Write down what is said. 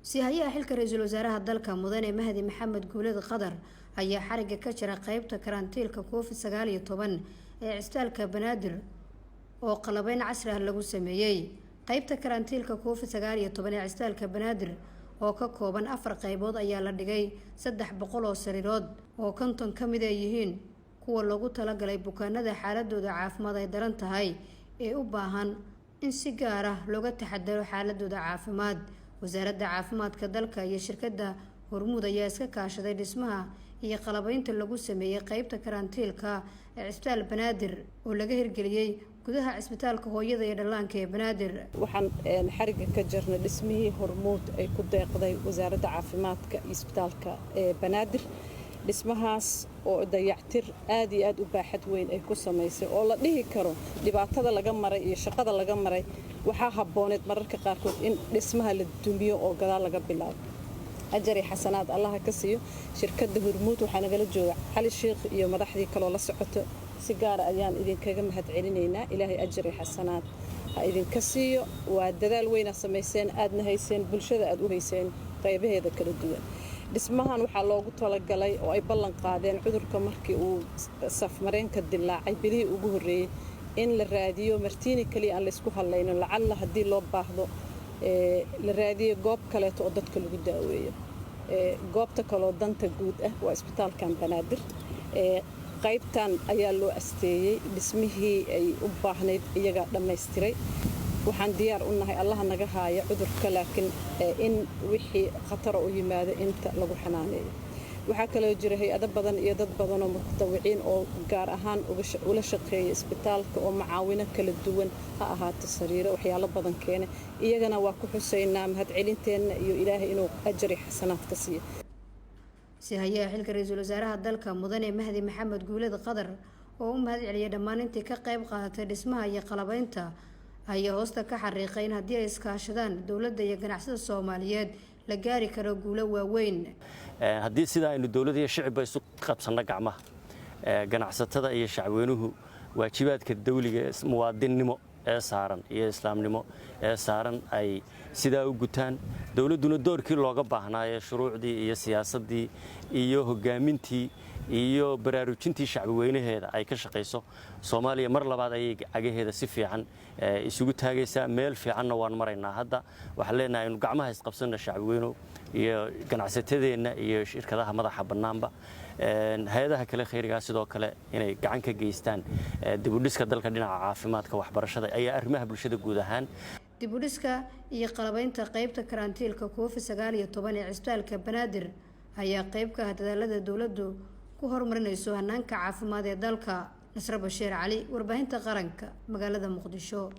Siihayaha xilka ra-iisul wasaaraha dalka, Mudane Mahdi Maxamed Guuled Qadar, ayaa xariga ka jira qeybta karantiilka COVID-19 ee Cisbitaalka Banaadir oo qalabeyn casri ah lagu sameeyey. Qeybta karantiilka COVID-19 ee Cisbitaalka Banaadir oo ka kooban afar qeybood ayaa la dhigay 300 oo sariirood, oo 50 ka mid ay yihiin kuwa loogu talagalay bukaanada xaaladooda caafimaad ay daran tahay ee u baahan in si gaar ah looga taxadaro xaaladooda caafimaad. Wasaaradda Caafimaadka dalka iyo shirkadda Hormuud ayaa iska kaashaday dhismaha iyo qalabeynta lagu sameeyey qeybta karantiilka ee Cisbitaal Banaadir oo laga hirgeliyey gudaha Cisbitaalka Hooyada iyo Dhallaanka ee Banaadir. Waxaan xariga ka jarnay dhismihii Hormuud ay ku deeqday Wasaaradda Caafimaadka iyo Isbitaalka ee Banaadir, dhismahaas oo dayactir aad iyo aad u baaxad weyn ay ku samaysay, oo la dhihi karo dhibaatada laga maray iyo shaqada laga maray waxaa habbooneed mararka qaarkood in dhismaha la dumiyo oo gadaal laga bilaabo. Ajari xasanaad Allaha ka siiyo shirkadda Hormuud. Waxaa nagala jooga Cali Sheikh iyo madaxdii kaloo la socoto. Si gaara ayaan idinkaga mahad celinaynaa. Ilaahay ajari xasanaad ha idinka siiyo. Waa dadaal weynaa samayseen, aadna hayseen, bulshada aad u hayseen qaybaheeda kala duwan. Dhismahan waxaa loogu talagalay oo ay ballan qaadeen, cudurka markii uu safmareenka dilaacay bilihii ugu horreeyey, in la raadiyo Martiini keliya aan laysku hadlayno, lacalla haddii loo baahdo la raadiyo goob kaleeto oo dadka lagu daaweeyo. Goobta kaloo danta guud ah waa Isbitaalkan Banaadir. Qaybtan ayaa loo asteeyey. Dhismihii ay u baahnayd iyagaa dhammaystiray. Waxaan diyaar u nahay, Allaha naga haaya cudurka, laakiin in wixii khatara u yimaado inta lagu xanaaneeyo. Waxaa kaloo jira hay-ado badan iyo dad badan oo mutadawiciin oo gaar ahaan ula shaqeeya isbitaalka oo macaawino kala duwan, ha ahaato sariiro, waxyaalo badan keena. Iyagana waa ku xusaynaa mahadcelinteenna iyo Ilaahay inuu ajari xasanaad ka siiyo. Siihayaha xilka ra-iisul wasaaraha dalka, Mudane Mahdi Maxamed Guuled Qadar, oo u mahad celiyay dhammaan intii ka qayb qaadatay dhismaha iyo qalabeynta, ayaa hoosta ka xariiqay in haddii ay iskaashadaan dowladda iyo ganacsada Soomaaliyeed la gaari karo guulo waaweyn. Haddii sidaa aynu dowladda iyo shicibba isu qabsanno gacmaha, ganacsatada iyo shacweynuhu waajibaadka dawliga, muwaadinnimo ee saaran iyo islaamnimo ee saaran ay sidaa u gutaan, dowladduna doorkii looga baahnaaye, shuruucdii iyo siyaasaddii iyo hoggaamintii iyo baraarujintii shacbiweynaheeda ay ka shaqayso, Soomaaliya mar labaad ayay cagaheeda si fiican isugu taagaysaa. Meel fiicanna waan maraynaa. Hadda waxaan leenahay aynu gacmaha isqabsanna, shacbiweynow iyo ganacsatadeenna iyo shirkadaha madaxa bannaanba, hay-adaha kale khayrigaa sidoo kale, inay gacan ka geystaan dibudhiska dalka dhinaca caafimaadka, waxbarashada ayaa arrimaha bulshada guud ahaan. Dibudhiska iyo qalabeynta qeybta karantiilka COVID-19 ee Cisbitaalka Banaadir ayaa qeyb ka ah dadaalada dowladdu ku horumarinayso hanaanka caafimaad ee dalka. Nasre Bashiir Cali, Warbaahinta Qaranka, magaalada Muqdisho.